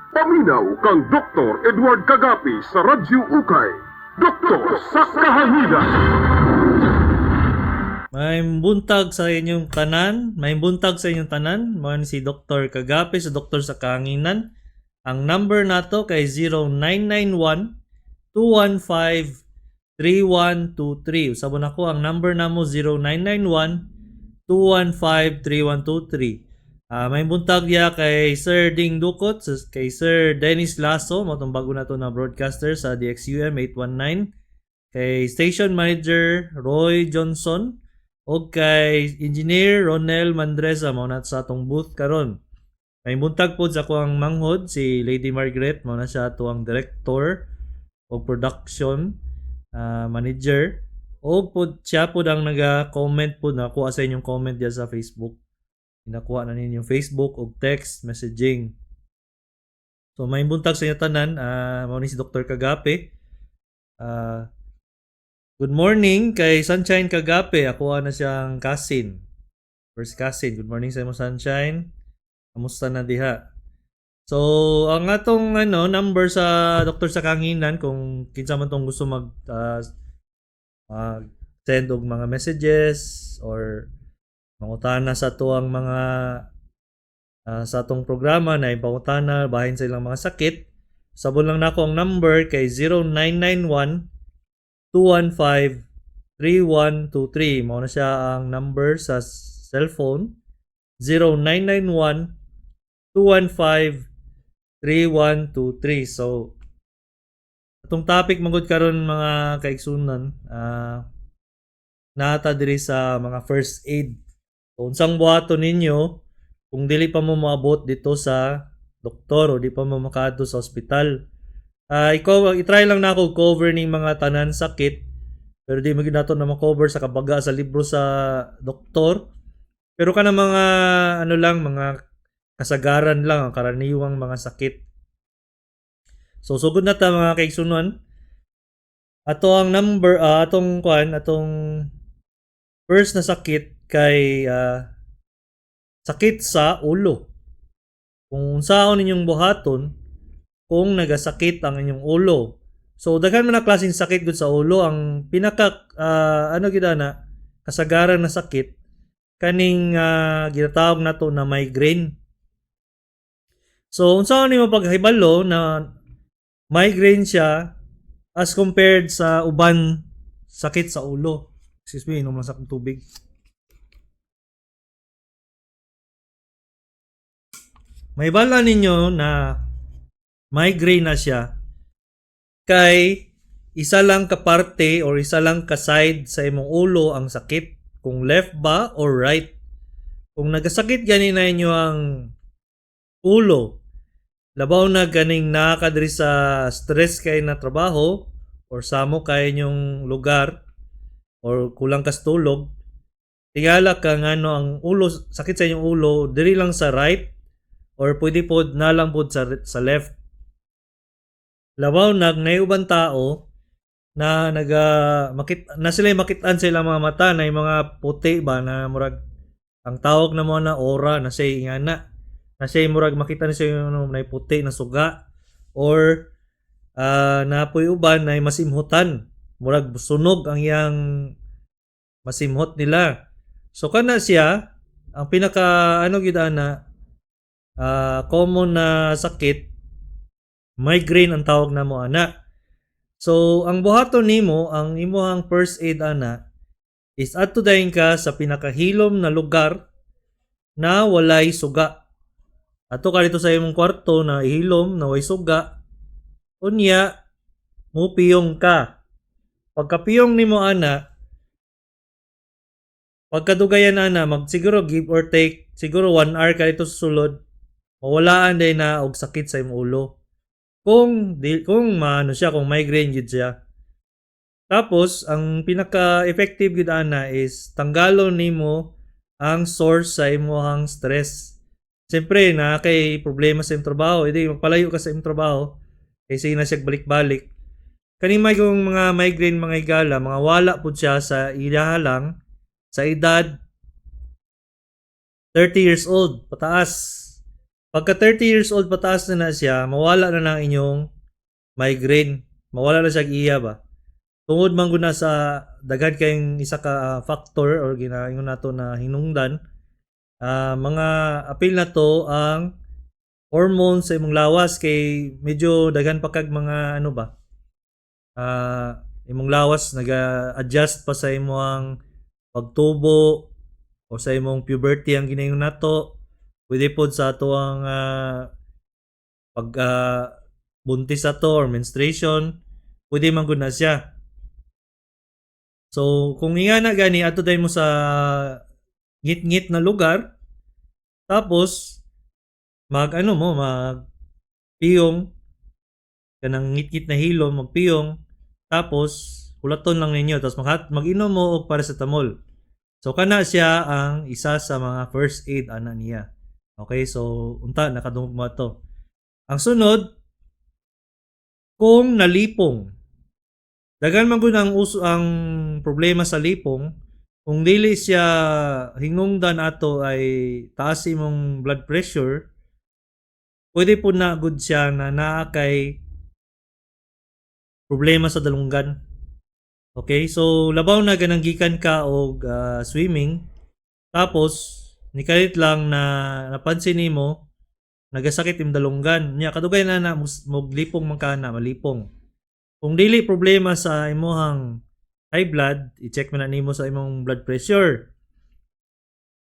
Paminaw kang Dr. Edward Kagapi sa Radyo Ukay. Doktor sa Kahanginan. May buntag sa inyong tanan, may buntag sa inyong tanan. Mao ni si Dr. Kagapi sa Doktor sa Kahanginan. Ang number nato kay 0991 215 3123. Usabon ako ang number namo, 0991 215 3123. May buntag ya kay Sir Ding Dukot, kay Sir Dennis Lasso, mao tong bago nato na broadcaster sa DXUM 819, kay Station Manager Roy Johnson, o kay Engineer Ronel Mandreza, mao na sa atong booth karon. May buntag pod sa akuang manghod, si Lady Margaret, mao na siya ato ang director o production manager. O pod siya pod ang naga-comment pod, nakuha sa inyong comment diya sa Facebook. Ginakuha na ninyo Facebook og text messaging. So may buntag sa inyo tanan, mao ni si Dr. Kagape. Good morning kay Sunshine Kagape. Ako na siyang cousin. First cousin. Good morning sa imo, Sunshine. Kamusta na diha? So, ang atong ano number sa Doktor sa Kahanginan, kung kinsa man tong gusto mag mag send og mga messages or mangutana sa tuang mga sa atong programa na ipangutana bahin sa ilang mga sakit, sabon lang nako ang number kay 0991 215 3123. Mao na siya ang number sa cellphone, 0991 215 3123. So atong topic magud karon, mga kaigsunan, naa ta diri sa mga first aid. So, unsang buhaton ninyo kung dili pa mo moabot dito sa doktor o di pa mo makaadto sa ospital? Ikaw, i-try lang na ako cover ning mga tanan sakit, pero di magid nato na ma-cover sa kabaga sa libro sa doktor. Pero kana mga ano lang, mga kasagaran lang, ang karaniwang mga sakit. So sugod na ta, mga kaigsunan. Ato ang number, atong kuan, atong first na sakit kay sakit sa ulo. Kung unsaon ninyong buhaton kung nagasakit ang inyong ulo. So daghan man na klaseng sakit gud sa ulo. Ang pinaka ano gid na kasagaran na sakit kaning ginatawag nato na migraine. So unsaon nimo paghibalo na migraine siya as compared sa uban sakit sa ulo? Excuse me, inom lang sa akong tubig. May bala ninyo na migraine na siya kay isa lang ka parte or isa lang ka side sa imong ulo ang sakit, kung left ba or right. Kung nagasakit gani na inyo ang ulo, labaw na ganing naa ka diri sa stress kay na trabaho or samo kay inyong lugar or kulang kas tulog, tingala ka ngano ang ulo, sakit sa inyong ulo diri lang sa right or pwede pod na lang pod sa left. Labaw nag nay uban tao na naga makit na sila, makitaan sa ilang mga mata na yung mga puti ba na murag ang tawag na mo na aura na siya ingana na siya, murag makita na siya yung ano, na puti na suga or napoy uban na masimhutan, murag sunog ang iyang masimhot nila. So kana siya ang pinaka ano gid ana common na sakit, migraine ang tawag na mo ana. So ang buhaton nimo, ang imuhang first aid ana is adto dayon ka sa pinakahilom na lugar na walay suga. Adto ka dito sa imong kwarto na ihilom na way suga. Unya mupiyong ka. Pagkapiyong nimo ana, pagkadugayan ana, mag siguro give or take siguro 1 hour ka dito sa sulod, mawalaan din na og sakit sa imong ulo. Kung di, kung maano siya, kung migraine gid siya. Tapos ang pinaka-effective gid ana is tanggalon nimo ang source sa imong stress. Siyempre, na kay problema sa imong trabaho, edi magpalayo ka sa imong trabaho kay sige na siya balik-balik. Kani may kung mga migraine, mga higala, mga wala pud siya sa ilaha lang sa edad 30 years old pataas. Pagka 30 years old pataas na na siya, mawala na ng inyong migraine. Mawala na siya iya ba. Tungod man gud na sa daghan kayong isa ka factor or ginaingon nato na hinungdan, mga apil na to ang hormones sa imong lawas kay medyo daghan pa kag mga ano ba, imong lawas naga-adjust pa sa imong pagtubo o sa imong puberty ang ginaingon nato. Pwede pod sa ato ang pag buntis ato or menstruation, pwede man gud na siya. So kung nga na gani ato dai mo sa ngit-ngit na lugar, tapos mag ano mo, mag piyong, kanang ngit-ngit na hilom, magpiyong, tapos hulaton lang ninyo, tapos mag-inom mo og paracetamol. So kana siya ang isa sa mga first aid ana niya. Okay, so unta nakadungog mo ato. Ang sunod, kung nalipong. Daghan man gud ang uso ang problema sa lipong. Kung dili siya hinungdan ato ay taas imong blood pressure, pwede po na gud siya na naa kay problema sa dalunggan. Okay, so labaw na ganang gikan ka og swimming, tapos nikalit lang na napansin nimo nagasakit imong dalunggan. Nya kadugay na na moglipong man ka na malipong. Kung dili problema sa imuhang high blood, i-check man na nimo sa imong blood pressure.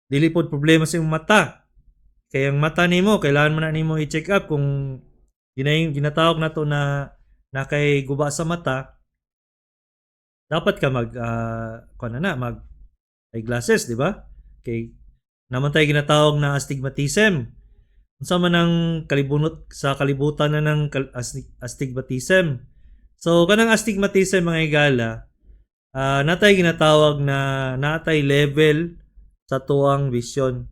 Dili pod problema sa imong mata. Kay ang mata nimo kailangan man na nimo i-check up kung ginatawag nato na nakay guba sa mata, dapat ka mag kuan na na mag eyeglasses, di ba? Kay naman tayo ginatawag na astigmatism. Unsa man ang kalibunot sa kalibutan na ng astigmatism. So kanang astigmatism, mga higala, natay ginatawag na natay level sa tuang vision.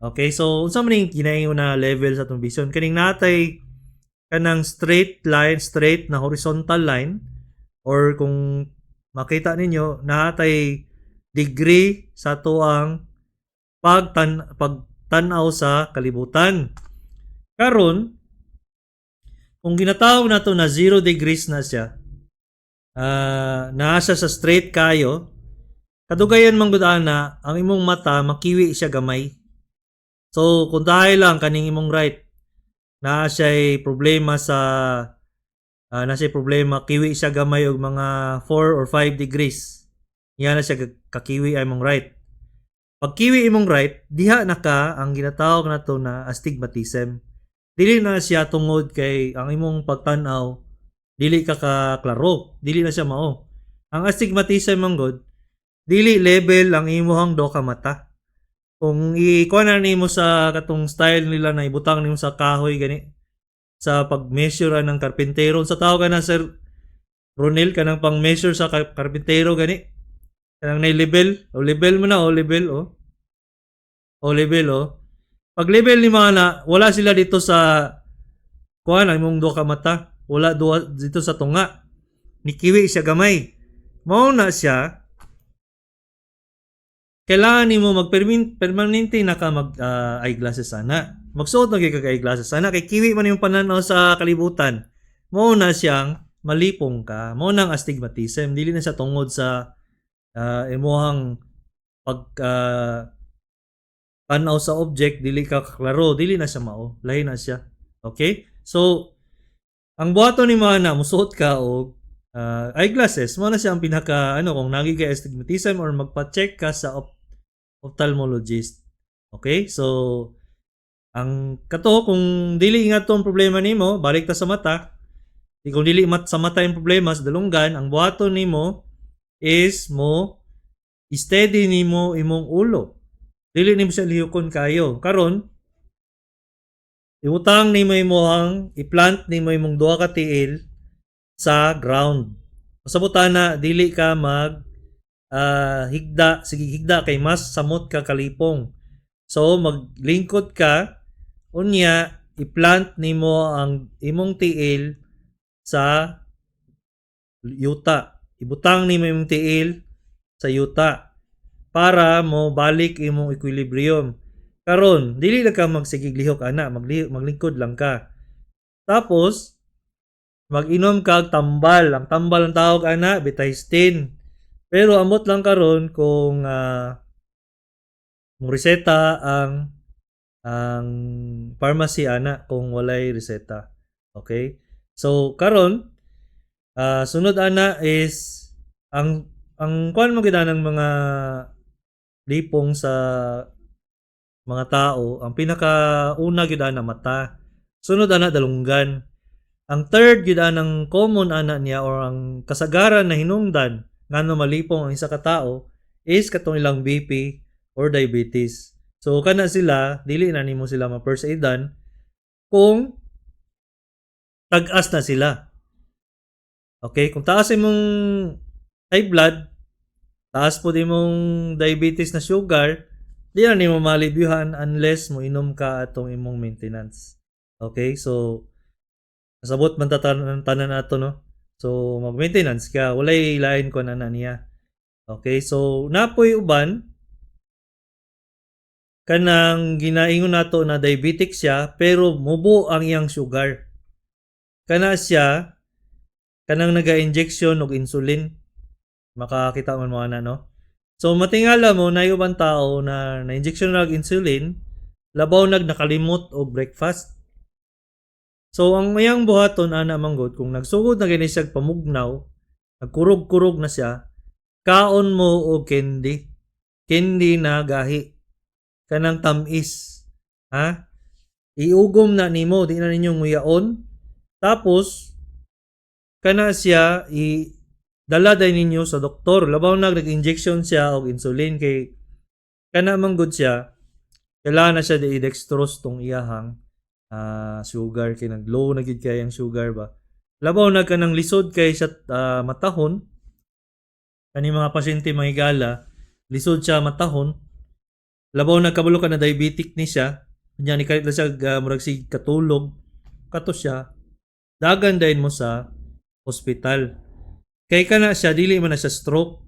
Okay, so unsa man ning ginaingon na level sa atong vision? Kaning natay kanang straight line, straight na horizontal line, or kung makita ninyo natay degree sa tuang pagtan-aw sa kalibutan. Karon, kung ginatawag nato na 0 degrees na siya, naa siya sa straight kayo, kadugayan man gud ana, ang imong mata makiwi siya gamay. So kung dahil lang kaning imong right, naa siya problema sa naa siya problema, kiwi siya gamay og mga 4 or 5 degrees. Iya na siya kakiwi ay imong right. Pag kiwi imong right, diha na ka ang ginatawag nato na astigmatism. Dili na siya tungod kay ang imong pagtan-aw dili ka ka klaro, dili na siya mao. Ang astigmatism man gud, dili level ang imuhang duha ka mata. Kung ikuha na nimo sa katong style nila na ibutang nimo sa kahoy gani sa pag-measure ng karpintero sa tawag ka na, Sir Ronel, kanang pang-measure sa karpintero gani, kanang nay level o level mo na o level o o level o pag level ni mga na wala sila dito sa kuan, ang imong duha ka mata wala duha dito sa tunga, nikiwi siya gamay. Mao na siya kailangan nimo mag permanente na ka mag eyeglasses sana. Magsuot na gyud ka eyeglasses sana kay kiwi man imong pananaw sa kalibutan. Mao na siyang malipong ka. Mao nang astigmatism, dili na siya tungod sa imuhang pag tanaw sa object dili ka klaro, dili na siya mao, lahi na siya. Okay? So ang buhaton nimo ana, musuot ka og eyeglasses. Mao na siya ang pinaka ano kung nagi kay astigmatism or magpa-check ka sa ophthalmologist. Okay? So ang kato kung dili nga to ang problema nimo, balik ta sa mata. Di kung dili mat sa mata yung problema sa dalunggan, ang buhaton nimo is mo steady nimo imong ulo. Dili nimo siya lihukon kayo. Karon, ibutang nimo imong i-plant nimo imong duha ka tiil sa ground. Pasabot na dili ka mag higda, sige higda kay mas samot ka kalipong. So maglingkod ka, unya i-plant nimo ang imong tiil sa yuta. Ibutang nimo imong tiil sa yuta para mo balik imong equilibrium. Karon, dili lang ka magsigig lihok ana, maglingkod lang ka. Tapos mag-inom ka og tambal. Ang tambal ang tawag ana, betahistine. Pero amot lang karon kung mo reseta ang pharmacy ana, kung walay reseta. Okay? So karon, sunod ana is ang kuan mo gid ng mga lipong sa mga tao, ang pinakauna gyud ana, mata. Sunod ana, dalunggan. Ang third gyud anang common ana niya or ang kasagaran na hinungdan ngano malipong ang isa ka tao is katong ilang BP or diabetes. So kana sila, dili na nimo sila ma-first aidan kung tag-as na sila. Okay, kung taas imong high blood, taas po imong diabetes na sugar, di na nimo malibyuhan unless mo inom ka atong imong maintenance. Okay, so nasabot man ta tanan tanan ato, no? So mag-maintenance ka, walay lain ko na na niya. Okay, so napoy uban kanang ginaingon nato na diabetic siya pero mubo ang iyang sugar. Kana siya kanang naga-injection og insulin. Makakita man mo ana, no? So matingala mo na ubang tao na na-injection na og insulin, labaw nag nakalimot og breakfast. So ang iyang buhaton ana manggod, kung nagsugod na gani siya pamugnaw, nagkurog-kurog na siya, kaon mo og candy. Candy na gahi. Kanang tamis. Ha? Iugom na nimo, di na ninyo nguyaon. Tapos kana siya i dala day ninyo sa doktor. Labaw na nag-injection siya og insulin kay kana man gud siya, kailangan na siya di dextrose tong iyahang sugar kay nag-low na gid kay ang sugar ba. Labaw na kanang lisod kay siya matahon kani mga pasyente, mga higala, lisod siya matahon. Labaw na kabalo ka na diabetic ni siya, nya ni kalit lang siya murag sig katulog kato siya, dagan dayon mo sa ospital. Kay kana siya, dili man na siya stroke.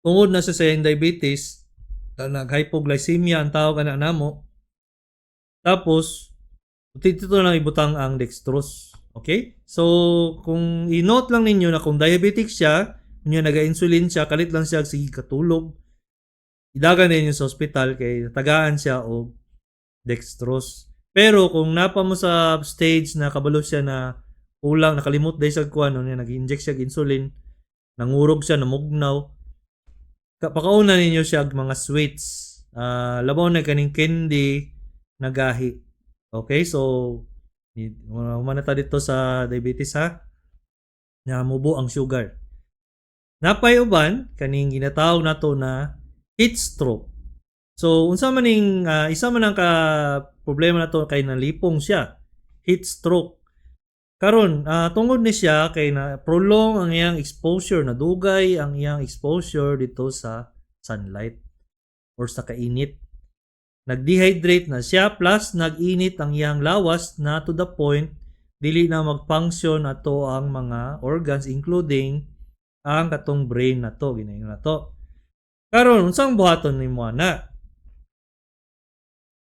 Tungod na siya sa iyang diabetes, nag hypoglycemia ang tawag ana namo. Tapos dito lang ibutang ang dextrose. Okay? So, kung i-note lang ninyo na kung diabetic siya, kunya naga-insulin siya, kalit lang siya sige katulog, idagan ninyo sa ospital kay tagaan siya og dextrose. Pero kung napa mo sa stage na kabalo siya na kulang, nakalimot dahil sa kuan, no, nag-inject siya og insulin, nangurog siya, namugnaw, pakauna ninyo siya og mga sweets. Labaw na kaning candy na gahi. Okay, so humana ta dito sa diabetes ha. Na mubo ang sugar. Napay uban kaning ginatawag nato na heat stroke. So unsa man ning isa man ang ka problema nato kay nalipong siya. Heat stroke. Karon, tungod ni siya kay na prolong ang iyang exposure, nadugay ang iyang exposure dito sa sunlight or sa kainit. Nag-dehydrate na siya plus nag-init ang iyang lawas na to the point dili na mag-function ato ang mga organs, including ang katong brain na to, ginaingon na to. Karon, unsang buhaton nimo ana?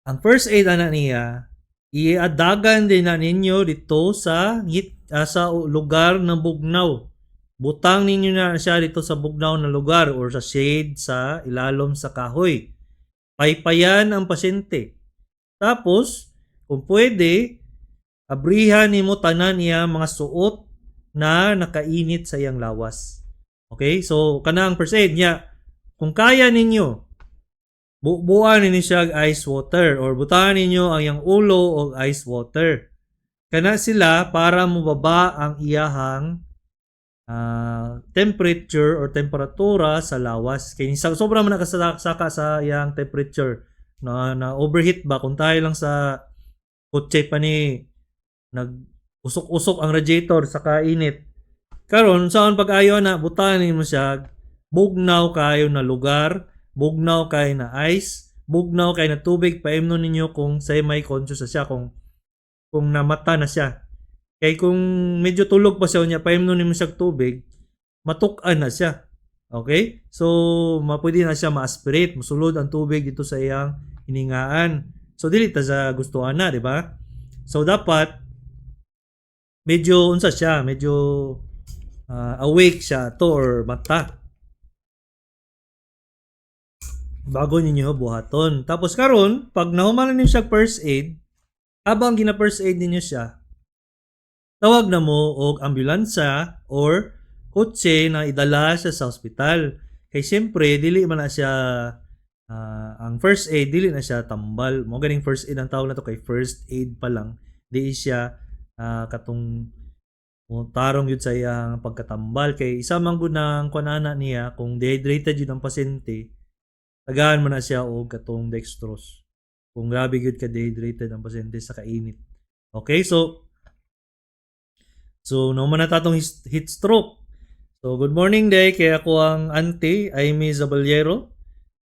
Ang first aid ana niya, iadagan din na ninyo dito sa lugar ng bugnaw. Butang ninyo na siya dito sa bugnaw na lugar or sa shade sa ilalom sa kahoy. Paypayan ang pasyente. Tapos, kung pwede, abrihan nimo tanan niya mga suot na nakainit sa iyang lawas. Okay? So, kana ang first aid niya. Kung kaya ninyo, bubuan ninyo siya og ice water or butangan ninyo ang iyang ulo og ice water. Kana sila para mobaba ang iyahang temperature or temperatura sa lawas. Kay sa sobra man nakasaka sa iyang temperature na overheat ba, kung tayo lang sa kotse pa ni nag usok-usok ang radiator sa kainit. Karon saan pag-ayo na butangan nimo siya bugnaw kayo na lugar, bugnaw kay na ice, bugnaw kay na tubig, paimnon ninyo kung semi-conscious na siya, kung namata na siya. Kay kung medyo tulog pa siya unya paimnon nimo siya og tubig, matuk-an na siya. Okay? So, mapwede na siya ma-aspirate, musulod ang tubig dito sa iyang hiningaan. So dili ta sa gustuhan na, di ba? So dapat medyo unsa siya, medyo awake siya to or mata bago ninyo buhaton. Tapos karon, pag nahuman na ninyo siya first aid, habang gina first aid ninyo siya, tawag na mo og ambulansa or kotse na idala siya sa ospital. Kay siyempre dili man na siya ang first aid, dili na siya tambal. Mo ganing first aid ang tawag na to kay first aid pa lang. Di siya katong mo tarong yun sa iyang pagkatambal kay isa man gud ng kuanana niya. Kung dehydrated yun ang pasyente, tagaan mo na siya og katong dextrose kung grabe gyud ka dehydrated ang pasyente sa kainit. Okay, so naman na tatong heat stroke. So good morning day kay ako ang auntie Amy Zaballero.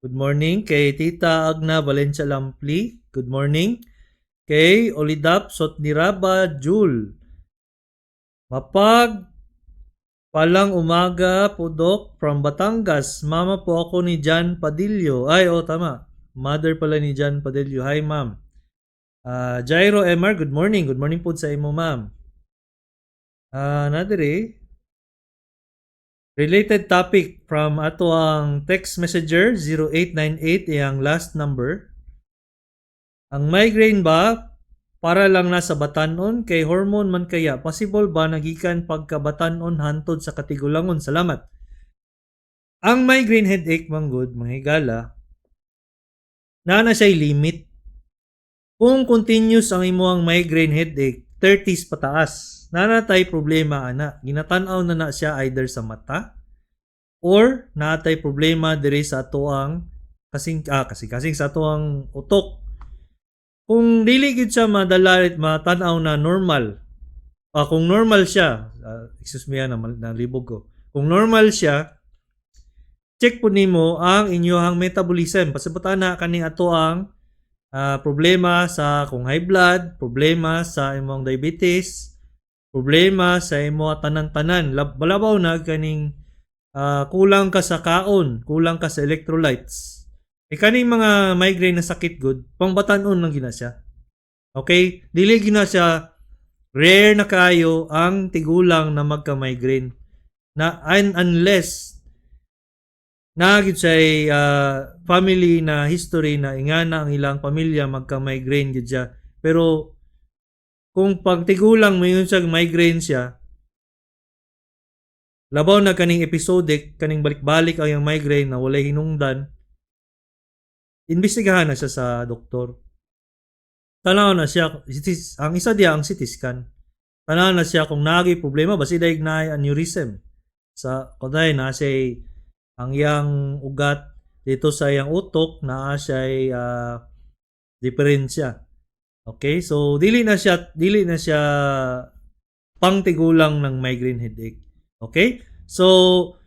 Good morning kay Tita Agna Valencia Lampli. Good morning kay Olidap Sotniraba Jul. Mapag palang umaga po, Dok, from Batangas. Mama po ako ni Jan Padillo. Ay, oh, tama. Mother pala ni Jan Padillo. Hi, ma'am. Jairo Emar, good morning. Good morning po sa imo, ma'am. Nadiri. Related topic from ato ang text messenger 0898 iyang last number. Ang migraine ba para lang na sa batanon kay hormone man kaya? Possible ba nagikan pagkabatanon hantod sa katigulangon? Salamat. Ang migraine headache manggod, mga higala, naa na siya'y limit. Kung continuous ang imong migraine headache, 30s pataas, naa na tay problema ana. Ginatan-aw na na siya either sa mata or naa tay problema diri sa atoang kasing kasing kasing sa atoang utok. Kung dili gid siya madala at matan-aw na normal, kung normal siya, excuse me, na nalibog ko. Kung normal siya, check po nimo ang inyong metabolism. Pasabot na kaning ato ang problema sa kung high blood, problema sa imong diabetes, problema sa imo tanan-tanan. Balabaw na kaning kulang ka sa kaon, kulang ka sa electrolytes. E kaning mga migraine na sakit gud, pangbatanon lang gina siya. Okay? Dili gina siya, rare na kayo ang tigulang na magka-migraine. Na unless na gid siya family na history na ingana ang ilang pamilya magka-migraine gid siya. Pero kung pag tigulang mo yun siya migraine siya, labaw na kaning episodic, kaning balik-balik ang iyang migraine na walay hinungdan, imbestigahan na siya sa doktor. Tanaw na siya, ang isa diya ang CT scan. Tanaw na siya kung naagi problema, basi daig na aneurysm. Sa kunay na siya ang iyang ugat dito sa iyang utok naa siya diferensya. Okay? So dili na siya pangtigulang ng migraine headache. Okay? So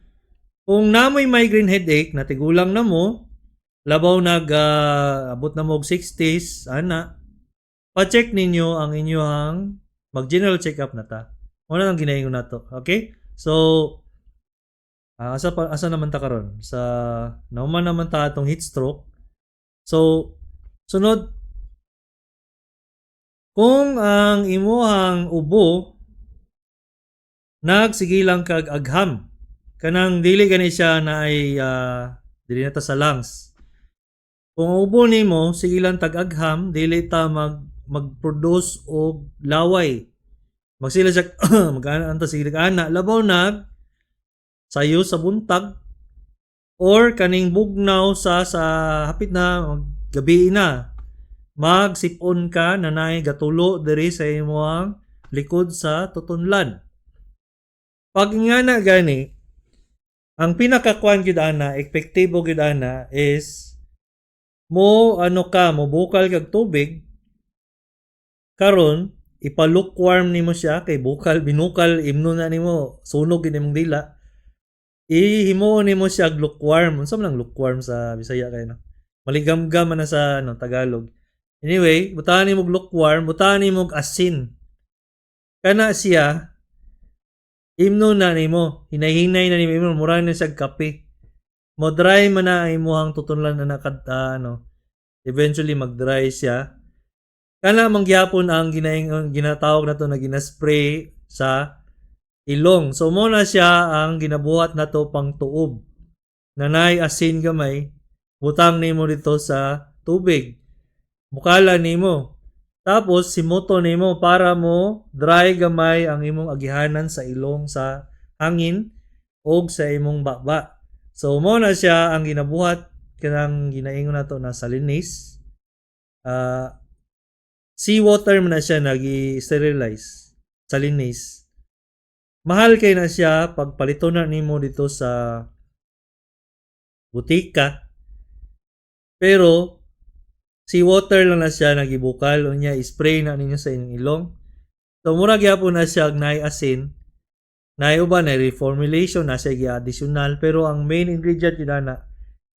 kung namoy migraine headache na tigulang na mo, labaw nag abot na mo og 60s ana, pa-check ninyo ang inyong mag general check-up na ta. Wala nang ginaingon nato. Okay? So asa pa, asa naman ta karon? Sa nauman naman ta atong heat stroke. So sunod, kung ang imuhang ubo nagsige lang kag agham, kanang dili gani siya na ay dili na ta sa lungs. Kung ang ubo nimo sige lang tag-agham, dili ta mag mag-produce og laway. Magsila siya mag-ana ta sige ana, labaw nag sayo sa buntag or kaning bugnaw sa hapit na gabi na, magsipon ka na naay gatulo diri sa imong likod sa tutunlan. Pag ingana gani, ang pinakakuan gyud ana, epektibo gyud ana is mo ano ka, mo bukal kag tubig. Karon ipa-lukewarm nimo siya kay bukal binukal imno na nimo, sunog gid imong dila. Ihimuon nimo siya og lukewarm. Unsa man ang lukewarm sa Bisaya kay no? Maligamgam man na sa ano Tagalog. Anyway, butahan nimo og lukewarm, butahan nimo og asin. Kana siya imno na nimo, hinay-hinay na nimo, mura na siya kape. Mo dry man na ang imuhang tutunlan na nakad ano, eventually mag-dry siya. Kana man gyapon ang ginaingon, ginatawag nato na gina-spray sa ilong. So mo na siya ang ginabuhat nato pang tuob. Nanay asin gamay, butang nimo dito sa tubig. Bukala nimo. Tapos simuto nimo para mo dry gamay ang imong agihanan sa ilong sa hangin og sa imong baba. So mo na siya ang ginabuhat kanang ginaingon nato na Salinase. Seawater man na siya nagi-sterilize. Salinase. Mahal kay na siya pag palito na nimo dito sa butika. Pero seawater lang na siya nagibukal, unya spray na ninyo sa inyong ilong. So mura gyapon na siya og naay asin. Naay uban na reformulation na siya gi-additional, pero ang main ingredient yun na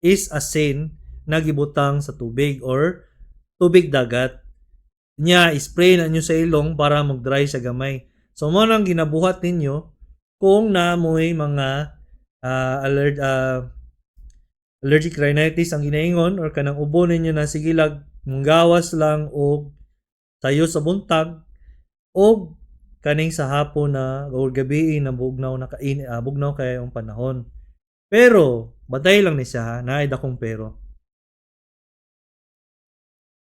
is asin na gibutang sa tubig or tubig dagat. Nya spray na nyo sa ilong para mag-dry sa gamay. So mo nang ginabuhat ninyo kung naamoy mga allergic rhinitis ang ginaingon or kanang ubo ninyo na sige lag munggawas lang og sayo sa buntag og kaning sa hapon na or gabi na bugnaw na kain, bugnaw kay ang panahon. Pero batay lang ni siya ha, naay dakong pero.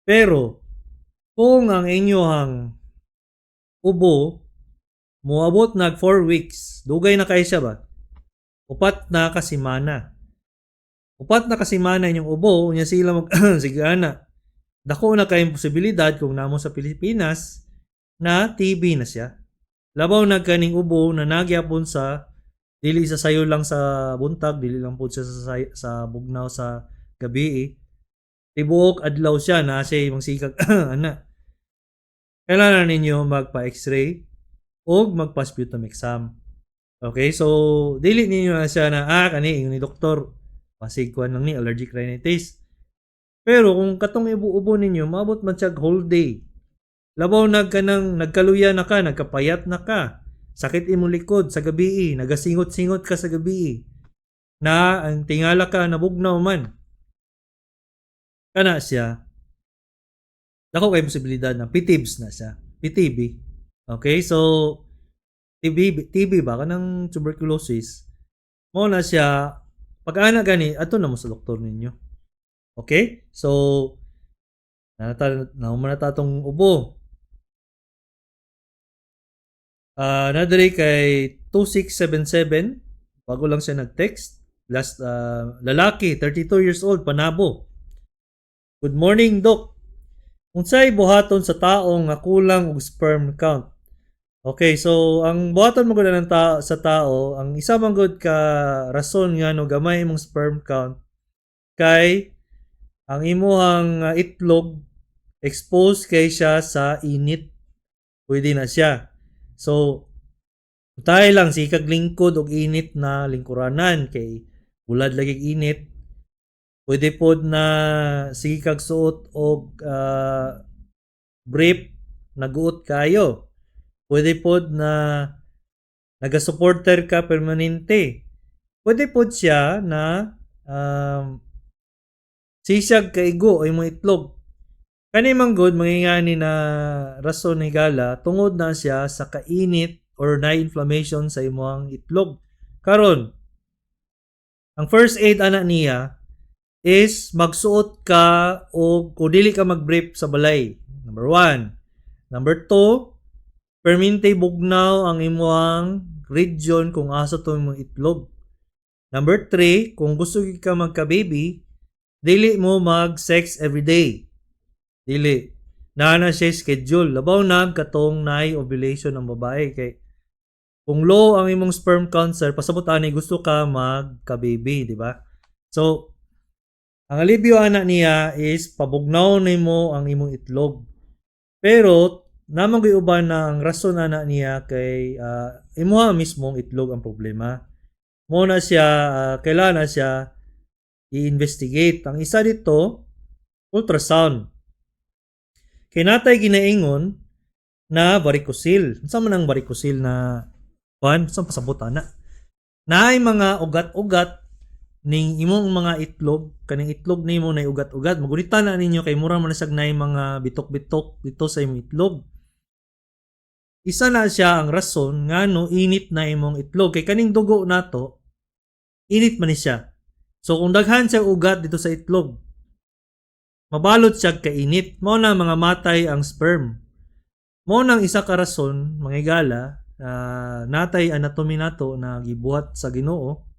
Pero kung ang inyong ubo moabot nag 4 weeks, dugay na kay siya ba? 4 na ka semana. 4 na ka semana inyong ubo, unya sila mag sige ana. Dako na kayong posibilidad kung namo sa Pilipinas na TB na siya. Labaw na kaning ubo na nagyapon sa dili sa sayo lang sa buntag, dili lang po siya sa bugnaw sa gabi eh. Tibuok adlaw siya na siya magsikag ana. Kailangan ninyo magpa-X-ray o magpa-sputum exam. Okay, so dili ninyo na siya na kani ingon ni doktor pasig kuan lang ni allergic rhinitis. Pero kung katong ibuubo ninyo maabot man siya whole day. Labaw nag kanang nagkaluya na ka, nagkapayat na ka. Sakit imong likod sa gabi, nagasingot-singot ka sa gabi. Na ang tingala ka nabugnaw man. Kana siya. Dako kay posibilidad na PTIBS na siya. PTB. Okay, so TB, TB ba kanang tuberculosis? Mo na siya pag ana gani ato na mo sa doktor ninyo. Okay? So nata nahuman na ta atong ubo. Ah, na diri kay 2677, bago lang siya nag-text. Last lalaki, 32 years old, Panabo. "Good morning, Doc. Unsay buhaton sa tao nga kulang og sperm count?" Okay, so ang buhaton mo gud ng sa tao, ang isa man gud ka rason nga no gamay imong sperm count kay ang imuhang itlog exposed kay siya sa init. Pwede na siya. So, tayo lang sikag lingkod og init na lingkuranan kay bulad lagi init. Pwede pod na sige kag suot og brief, naguot kayo. Pwede pod na naga-supporter ka permanente. Pwede pod siya na sisyag kaigo ay imong itlog. Kani man gud mangingani na rason ni gala tungod na siya sa kainit or na inflammation sa imong itlog. Karon, ang first aid ana niya is magsuot ka o kung dili ka mag-brief sa balay. Number one. Number two, permente bugnaw ang imong region kung asa to imong itlog. Number three, kung gusto gyud ka magka-baby, dili mo mag-sex every day. Dili. Naa na siya schedule. Labaw na katong naay ovulation ang babae kay kung low ang imong sperm count, sir, pasabot ani gusto ka magka-baby, di ba? So, ang alibyo ana niya is pabugnaw nimo ang imong itlog. Pero namang gyud uban na ang rason ana niya kay imuha mismong itlog ang problema. Mo na siya kailangan na siya i-investigate. Ang isa dito, ultrasound. Kay natay ginaingon na varicocele. Unsa man ang varicocele na kuan? Unsa pasabot ana? Naay mga ugat-ugat Ning imong mga itlog, kaning itlog nimo na ugat-ugat, magunita na ninyo kay mura man na siya nay mga bitok-bitok dito sa imong itlog. Isa na siya ang rason ngano init na imong itlog kay kaning dugo nato init man ni siya. So kung daghan siya ugat dito sa itlog, mabalot siya kainit. Mao na mga matay ang sperm. Mao nang isa ka rason, mga higala, natay anatomy nato na gibuhat sa Ginoo.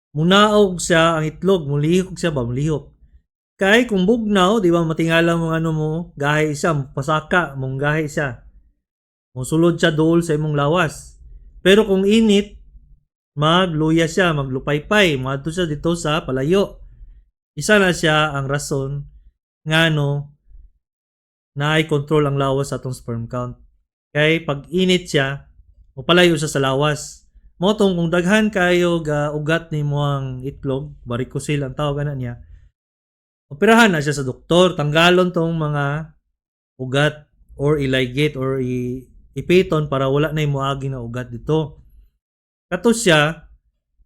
Munaog siya ang itlog, mulihok siya ba, mulihok. Kay kung bugnaw, di ba, matingala mo ano mo, gahi siya, pasaka, mong gahi siya. Musulod siya dool sa imong lawas. Pero kung init, magluya siya, maglupaypay, moadto siya dito sa palayo. Isa na siya ang rason ngano naay control ang lawas sa atong sperm count. Kay pag init siya, mopalayo siya sa lawas. Mao tong kung daghan kayo ga ugat nimo ang itlog, varicocele ang tawag ana niya. Operahan na siya sa doktor, tanggalon tong mga ugat or i-ligate or ipiton para wala na moagi na ugat dito. Kato siya,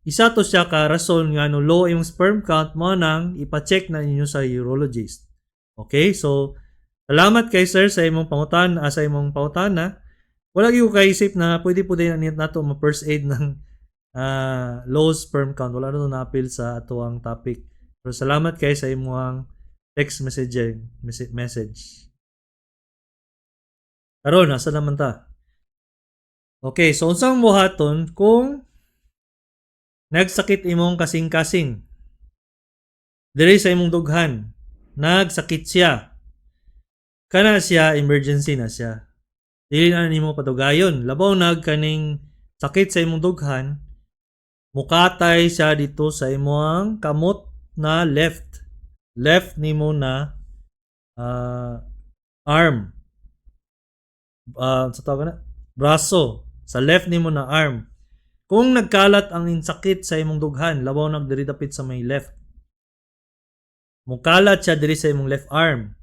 isa to siya ka rason nga no low imong sperm count, mo nang ipa-check na ninyo sa urologist. Okay? So salamat kay sir sa imong pangutan, sa imong pangutana. Wala gyud ko kaisip na pwede po din nato ma first aid ng low sperm count. Wala na naapil sa atoang topic. Pero salamat kay sa imong text message. Karon nasa naman ta? Okay, so unsang buhaton kung nagsakit imong kasing-kasing? Diri sa imong dughan, nagsakit siya. Kana siya, emergency na siya. Dili na nimo padugayon. Labaw nag kaning sakit sa imong dughan, mukatay siya dito sa imong kamot na left. Left nimo na arm. Sa tawag na? Braso. Sa left nimo na arm. Kung nagkalat ang insakit sa imong dughan, labaw nag diri dapit sa may left. Mukalat siya diri sa imong left arm.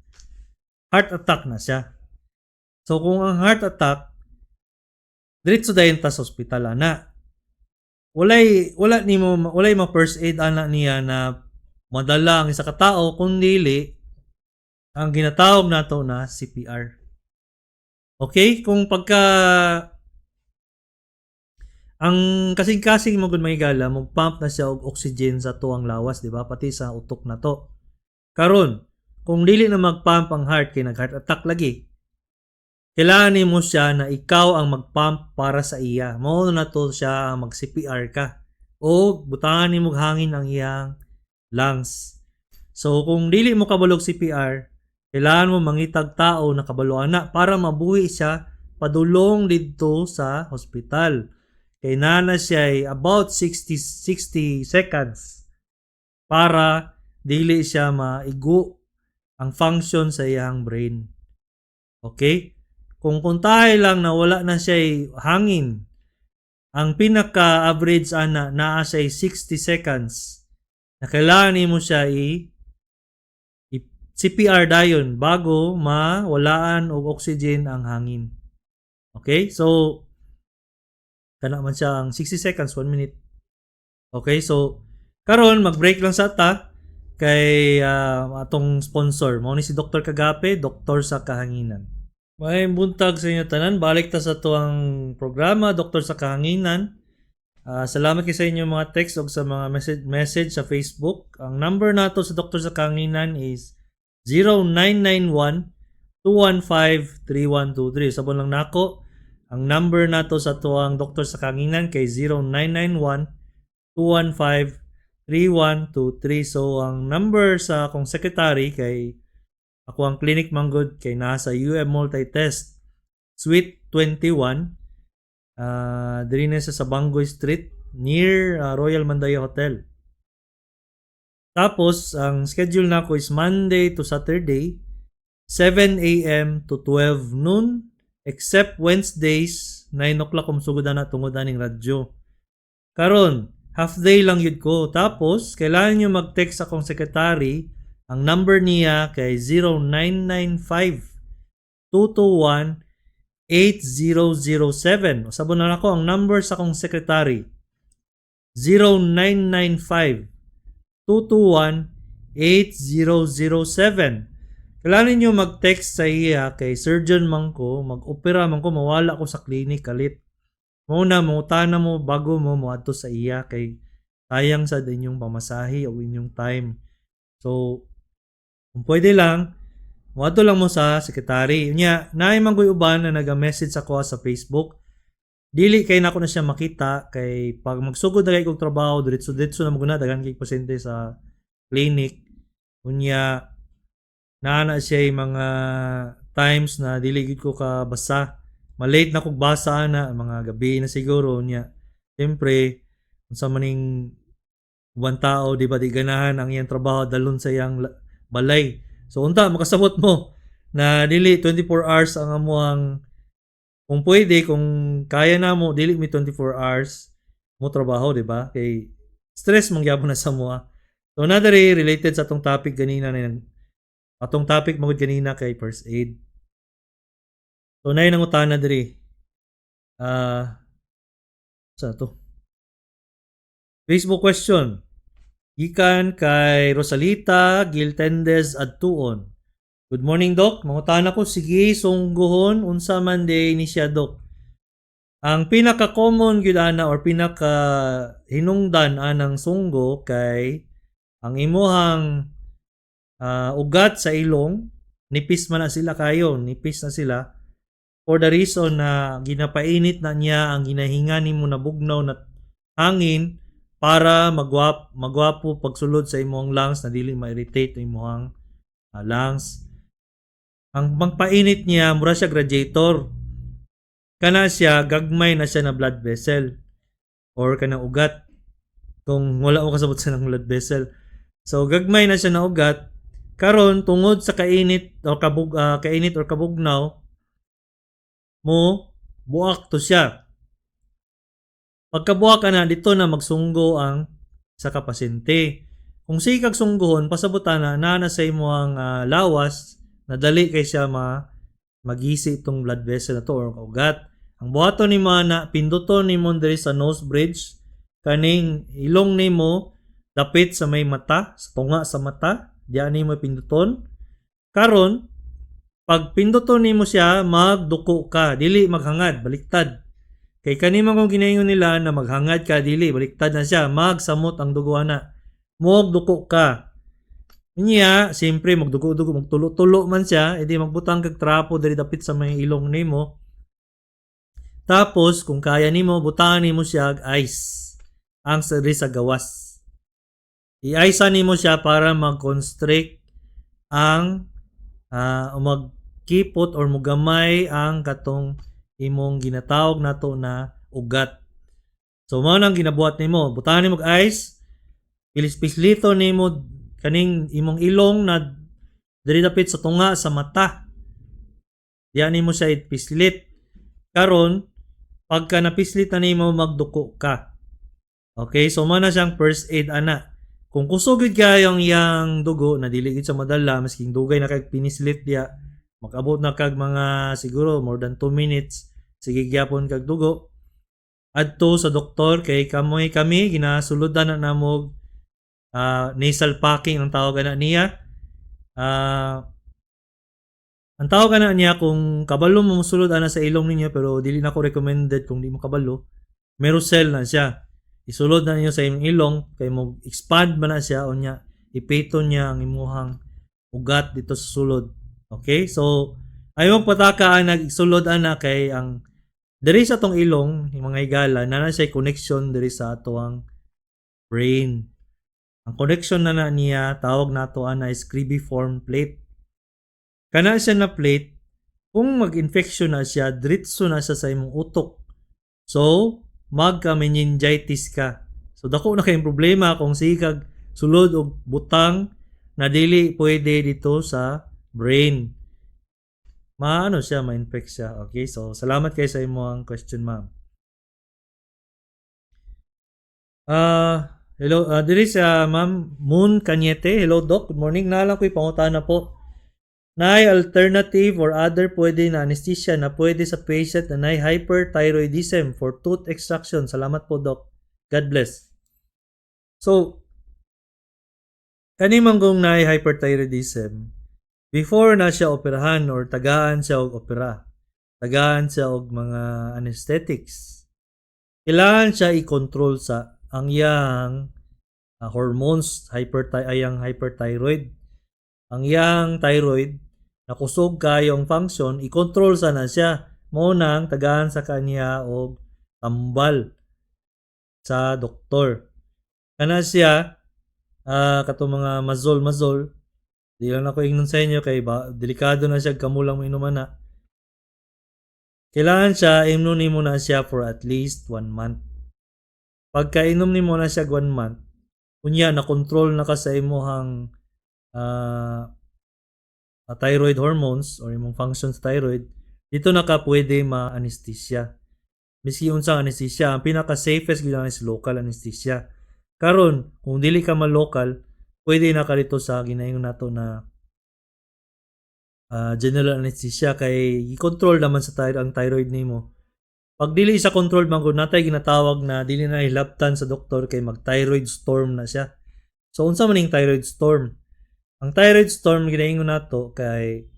Heart attack na siya. So kung ang heart attack, diretso dayon ta sa ospital ana. Walay wala nimo walay ma first aid ana niya na madala ang isa ka tawo kung dili ang ginatawag nato na CPR. Okay? Kung pagka ang kasing-kasing mo gud, mga higala, mo pump na siya og oxygen sa tuang lawas, di ba? Pati sa utok na to. Karon, kung dili na mag-pump ang heart kay nag-heart attack lagi, kailangan nimo siya na ikaw ang mag-pump para sa iya. Mao na to siya ang mag-CPR ka. O butangan nimo og hangin ang iyang lungs. So kung dili mo kabalog CPR, kailangan mo mangitag tao na kabalo ana para mabuhi siya padulong didto sa hospital. Kay naa na siya ay about 60 seconds para dili siya maigo ang function sa iyang brain. Okay? Kung kuntahay lang na wala na siya hangin, ang pinaka-average ana naa siya 60 seconds na kailangan nimo siya i CPR dayon bago mawalaan og oxygen ang hangin. Okay? So kana man siya ang 60 seconds, 1 minute. Okay, so karon mag-break lang sa ta kay atong sponsor. Mao ni si Dr. Kagape, doktor sa kahanginan. May buntag sa inyo tanan. Balik ta sa tuang programa, Doktor sa Kahanginan. Salamat kay sa inyong mga text o sa mga message sa Facebook. Ang number nato sa Doktor sa Kahanginan is 0991 215 3123. Sabon lang nako. Ang number nato sa tuang Doktor sa Kahanginan kay 0991 215 3123. So ang number sa akong secretary, kay ako ang clinic manggod kay nasa UM Multitest Suite 21, diri na siya sa Bangoy Street near Royal Mandaya Hotel. Tapos ang schedule nako is Monday to Saturday, 7 a.m. to 12 noon, except Wednesdays, 9 o'clock kung sugod na tungod aning radyo. Karon, half day lang yun ko. Tapos, kailangan nyo mag-text akong secretary. Ang number niya kay 0995 221 8007. Usabon na ako ang number sa akong secretary. 0995 221 8007. Kailangan ninyo mag-text sa iya kay surgeon man ko, mag-opera man ko, mawala ko sa clinic kalit. Mao na, mangutana mo bago mo moadto sa iya kay sayang sa inyong pamasahe o inyong time. So, kung pwede lang, moadto lang mo sa secretary. Unya, naay man ko'y uban na naga-message ako sa Facebook. Dili kay nako na siya makita kay pag magsugod na kay kog trabaho, diretso-diretso na mo guna, daghan kay pasyente sa clinic. Unya, naa na siya mga times na dili gid ko kabasa. Malate na kog basa na, mga gabi na siguro niya. Siyempre, unsa maning ubang tao, di ba, di ganahan ang iyang trabaho dalon sa iyang balay. So unta makasabot mo na dili 24 hours ang amuang, kung pwede, kung kaya na mo, dili mi 24 hours mo trabaho, di ba? Kay stress man gyapon na sa moa. So another related sa atong topic ganina na, atong topic magud ganina kay first aid. So naay nangutana diri. Ah, sa to? Facebook question. Gikan kay Rosalita Giltendez Adtuon. "Good morning, Doc. Mangutana ko, sige sunggohon, unsa man diay ni siya, Doc?" Ang pinaka-common gyud ana or pinaka hinungdan anang sunggo kay ang imuhang ugat sa ilong, nipis man na sila kayo, nipis na sila for the reason na ginapainit na niya ang ginahinga nimo na bugnaw na hangin para magwapo pagsulod sa imong lungs na dili ma-irritate ang imong lungs. Ang pagpainit niya, mura siya radiator. Kana siya, gagmay na siya na blood vessel or kanang ugat. Kung wala mo kasabot sa ng blood vessel. So gagmay na siya na ugat. Karon, tungod sa kainit or kabugnaw mo buak to siya. Pagkabuak ka na dito na magsunggo ang sa kapasyente. Kung sige kag sunggohon, pasabutan na naa na sa imo ang lawas na dali kay siya ma magisi itong blood vessel na to or ugat. Ang buhaton nimo na, pinduton nimo diri sa nose bridge, kaning ilong nimo dapit sa may mata, sa tunga sa mata, diyan nimo pinduton. Karon, pag pinduton nimo siya, magduko ka, dili maghangad, baliktad. Kay kani man kung ginaingon nila na maghangad ka, dili, baliktad na siya, magsamot ang dugo ana. Mogduko ka. Niya, siyempre magdugo-dugo, magtulo-tulo man siya, edi magbutang kag trapo diri dapit sa may ilong nimo. Tapos kung kaya nimo, butangan nimo siya og ice. Ang sa diri sa gawas. I-ice nimo siya para mag-constrict ang magkipot or mugamay ang katong imong ginatawag nato na ugat. So mao nang ginabuhat nimo, butangan nimo og ice, pilis-pislito nimo kaning imong ilong na diri dapit sa tunga sa mata. Diyan nimo siya ipislit. Karon, pagka napislit na nimo, magduko ka. Okay, so mao na siyang first aid ana. Kung kusog gid kayo ang iyang dugo na dili gid sa madala masking dugay na kag pinislit diya, makabot na kag mga siguro more than 2 minutes, sige gyapon kag dugo. Adto sa doktor kay kamoy kami ginasuludan na namo, nasal packing ang tawag ana niya. Ang tawag ana niya, kung kabalo mo mosulod ana sa ilong ninyo, pero dili na ko recommended kung di mo kabalo. Merocel na siya. Isulod na ninyo sa imong ilong kay mo expand man na siya, unya ipito niya ang imuhang ugat dito sa sulod. Okay? So ayaw pataka ang nagsulod ana kay ang diri sa tong ilong, yung mga higala, na na siya connection diri sa atoang brain. Ang connection na na niya, tawag nato ana is cribriform plate. Kana siya na plate, kung mag-infection na siya, diretso na siya sa imong utok. So, magka-meningitis ka. So, dako na kayong problema kung sige kag sulod og butang na dili pwede dito sa brain. Maano siya, ma-infect siya. Okay, so salamat kay sa imong question, ma'am. Hello, diri sa Ma'am Moon Cañete. "Hello, Doc, good morning. Naa lang ko'y pangutana po. Naay alternative or other pwede na anesthesia na pwede sa patient na naay hyperthyroidism for tooth extraction? Salamat po, Doc. God bless." So, kani man kung naay hyperthyroidism, before na siya operahan or tagaan siya og opera, tagaan siya og mga anesthetics, kailangan siya i-control sa ang iyang hormones, ayang hyperthyroid. Ang iyang thyroid, nakusog kayo ang function, i-control sa na siya. Mao nang tagaan sa kanya og tambal sa doktor. Kana siya, katong mga mazol-mazol, di lang ako ingnon sa inyo kay ba, delikado na siya, kamo lang mo na. Kailangan siya, imnon nimo na siya for at least one month. Pagkainom nimo na siya one month, unya na control na ka sa imuhang thyroid hormones or imong function sa thyroid, dito na ka pwede ma-anesthesia. Miski unsang anesthesia, ang pinaka-safest gyud is local anesthesia. Karon, kung dili ka ma-local, pwede na ka dito sa ginaingon nato na general anesthesia kay i-control naman sa thyroid ang thyroid nimo. Pag dili sa control man gud, natay ginatawag na dili na hilabtan sa doktor kay mag thyroid storm na siya. So unsa man ning thyroid storm? Ang thyroid storm, ginaingon nato kay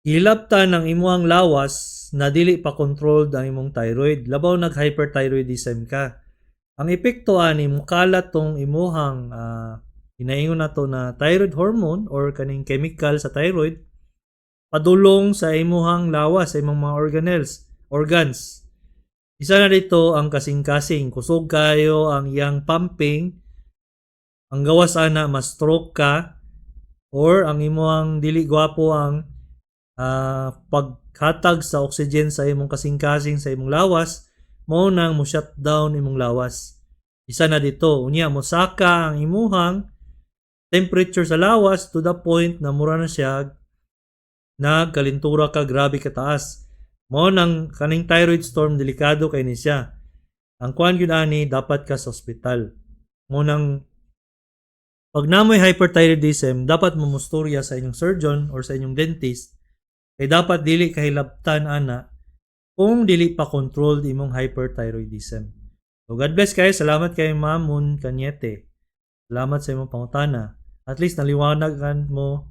gihilabtan ang imuhang lawas na dili pa controlled ang imong thyroid. Labaw nag hyperthyroidism ka. Ang epekto ani, mukalat tong imuhang ginaingon nato na thyroid hormone or kaning chemical sa thyroid padulong sa imuhang lawas, sa imong mga organelles, organs. Isa na dito ang kasing-kasing, kusog kayo ang iyang pumping, ang gawas ana ma-stroke ka or ang imuhang dili gwapo ang paghatag sa oxygen sa imong kasing-kasing, sa imong lawas, mao nang mo shutdown imong lawas. Isa na dito, unya mosaka ang imuhang temperature sa lawas to the point na mura na siya nagkalintura ka, grabe kataas. Mao nang kaning thyroid storm, delikado kay ni siya. Ang kuan gyud ani, dapat ka sa ospital. Mao nang pag namoy hyperthyroidism, dapat mamustorya sa inyong surgeon or sa inyong dentist kay dapat dili kahilabtan ana kung dili pa controlled imong hyperthyroidism. So God bless kayo. Salamat kay Ma'am Moon Cañete. Salamat sa imong pangutana. At least naliwanagan mo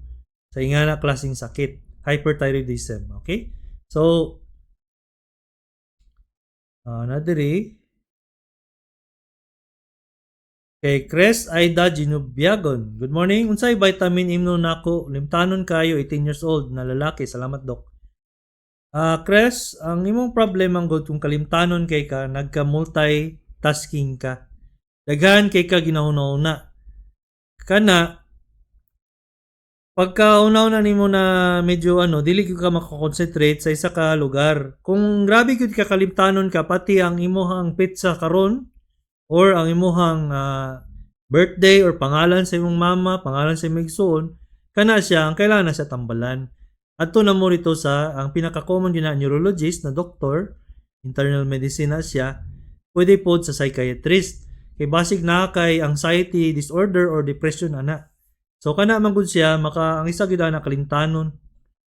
sa ingana klaseng sakit, hyperthyroidism. Okay? So, na diri kay Cres Aida Ginubiagon. Good morning. Unsay vitamin imno nako? Limtanon kayo, 18 years old na lalaki. Salamat, Doc. Cres, ang imong problem ang good kung kalimtanon kay ka, nagka multitasking ka. Daghan kay ka ginahuna-una. Kana pagka una-una nimo na medyo ano, dili gyud ka makakonsentrate sa isa ka lugar. Kung grabe gyud ka kalimtanon ka, pati ang imuhang petsa karon or ang imuhang birthday or pangalan sa imong mama, pangalan sa imong igsuon, kana siya ang kailangan na siya tambalan. Adto na mo rito sa ang pinaka-common gyud na neurologist na doktor, internal medicine na siya, pwede pod sa psychiatrist. Kay basig na kay anxiety disorder or depression ana. So kana man gud siya, maka ang isa gyud na kalimtanon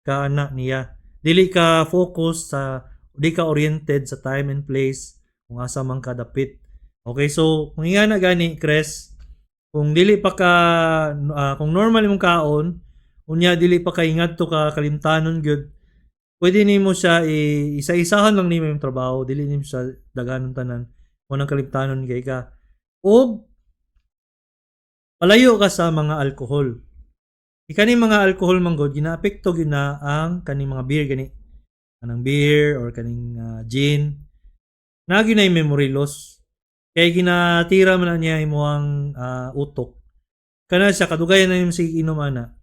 ka ana niya. Dili ka focus sa, di ka oriented sa time and place kung asa man ka dapit. Okay, so kung nga na gani, Chris, kung dili pa ka kung normal imong kaon, unya dili pa ka ingadto ka kalimtanon gyud, pwede nimo siya isa-isahan lang nimo yung trabaho, dili nimo siya daghanon tanan. Mo nang kalimtanon kay ka. Og palayo ka sa mga alkohol. Ikaning mga alkohol man gud, ginaapekto gyud na ang kaning mga beer gani. Kanang beer or kaning gin. Na gyud na memory loss. Kay ginatira man na niya imuhang utok. Kana siya kadugayan na nimo sige inom ana.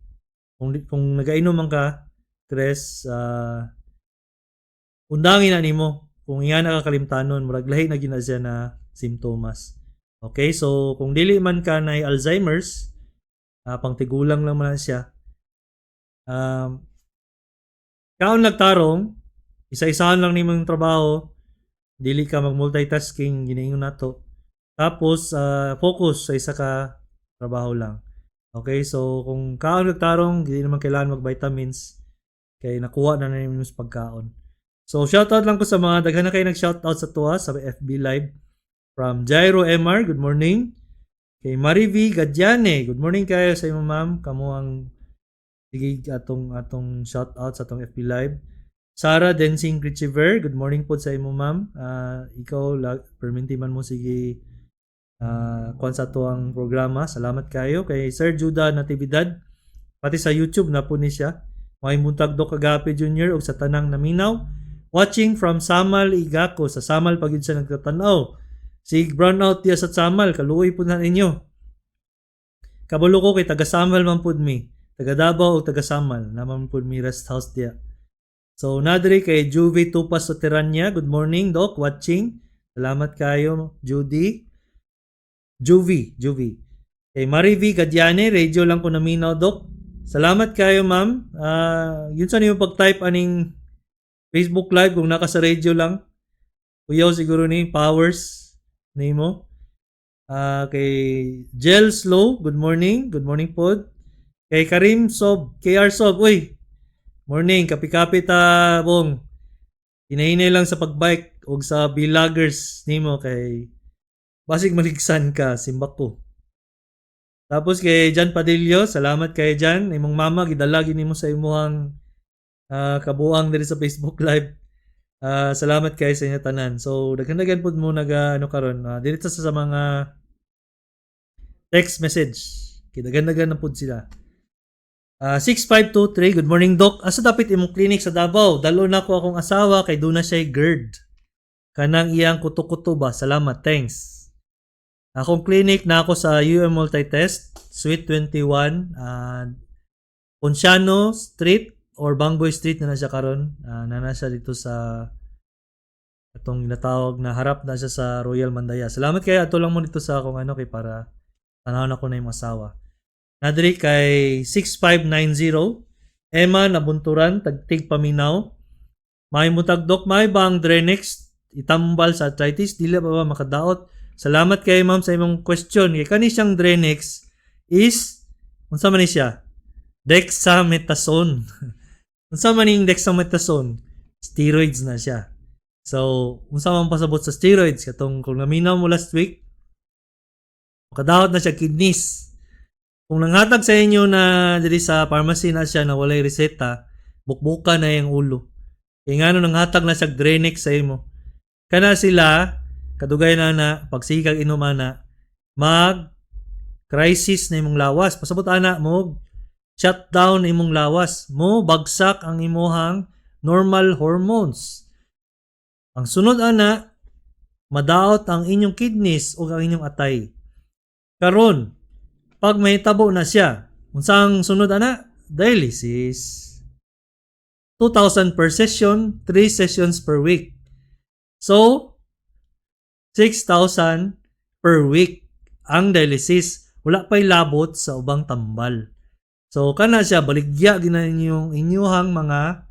Kung nagainom man ka, Chris, undangin na nimo kung iya na ka kalimtanon, murag lahi na gyud na siya na simptomas. Okay, so kung dili man ka na Alzheimer's, pangtigulang lang man na siya. Kaon nagtarong, isa-isahan lang nimo yung trabaho, dili ka mag-multitasking, ginaingon nato. Tapos focus sa isa ka trabaho lang. Okay, so kung kaon nagtarong, dili naman kailangan mag-vitamins kay nakuha na na nimo sa pagkaon. So shoutout lang ko sa mga daghan na kayo nag-shoutout sa tuwa sa FB Live. From Jairo MR, good morning. Kay Marivi Gadiane, good morning kayo sa imo, ma'am. Kamo ang sige atong atong shout out sa atong FB Live. Sara Densing Richiver, good morning po sa imo, ma'am. Ikaw perminti man mo sige kuan sa ato ang programa. Salamat kayo kay Sir Judah Natividad. Pati sa YouTube na po ni siya. Maayong buntag, Dok Agape Jr. ug sa tanang naminaw. Watching from Samal, Igako. Sa Samal pag yun siya nagtatanaw. Sig brown out diya sa Samal. Kaluoy po na ninyo. Kabalo ko kay taga Samal man pud mi. Taga Davao o taga Samal. Naman pud mi rest house diya. So, nadri kay Juvie Tupas Soteranya. Good morning, Doc. Watching. Salamat kayo, Judy. Juvie. Juvie. Kay Marivi Gadiane, radio lang ko naminaw, Doc. Salamat kayo, ma'am. Yun sa nimo pag-type aning Facebook Live kung naka sa radio lang. Kuyaw siguro ni powers nimo. Kay Gel Slow, good morning. Good morning pod. Kay Karim Sob, KR Sob, uy. Morning, kapi-kapi ta, bong. Hinahinay lang sa pagbike og sa vloggers nimo kay basig maligsan ka, simbak ko. Tapos kay Jan Padillo, salamat kay Jan. Imong mama gidala gini mo sa imuhang kabuang diri sa Facebook Live. Salamat kay sa inyo tanan. So daghan-daghan pud mo naga ano karon. Diri ta sa mga text message. Kay daghan-daghan na pud sila. 6523, good morning, Doc. Asa dapit imong clinic sa Davao? Dalo na ko akong asawa kay duna siya GERD. Kanang iyang kuto-kuto ba? Salamat, thanks. Akong clinic na ako sa UM Multitest, Suite 21, Ponciano Street or Bangboy Street na na siya karon. Na na siya dito sa atong ginatawag na harap na siya sa Royal Mandaya. Salamat kay ato lang mo dito sa akong ano kay para tanaw na ko na yung asawa. Nadri kay 6590, Emma Nabunturan, tagtig paminaw. May mutag, Dok, may ba ang Drenex itambal sa arthritis? Dili ba ba makadaot? Salamat kay ma'am sa imong question. Kay kani siyang Drenex is unsa man ni siya? Dexamethasone. Unsa man ning dexamethasone? Steroids na siya. So, unsa man pasabot sa steroids katong kung naminaw mo last week, makadaot na siya kidneys. Kung nanghatag sa inyo na diri sa pharmacy na siya na walay reseta, bukbuka na yung ulo. Kaya ngano nanghatag na siya Drenex sa imo. Kana sila, kadugay na na, pagsikag inom ana, mag crisis na imong lawas. Pasabot ana mo, shut down imong lawas. Mo bagsak ang imuhang normal hormones. Ang sunod ana, madaot ang inyong kidneys o ang inyong atay. Karon, pag mahitabo na siya, unsa ang sunod ana? Dialysis. 2,000 per session, 3 sessions per week. So, 6,000 per week ang dialysis. Wala pa'y labot sa ubang tambal. So, kana siya, baligya gina ninyong inyuhang mga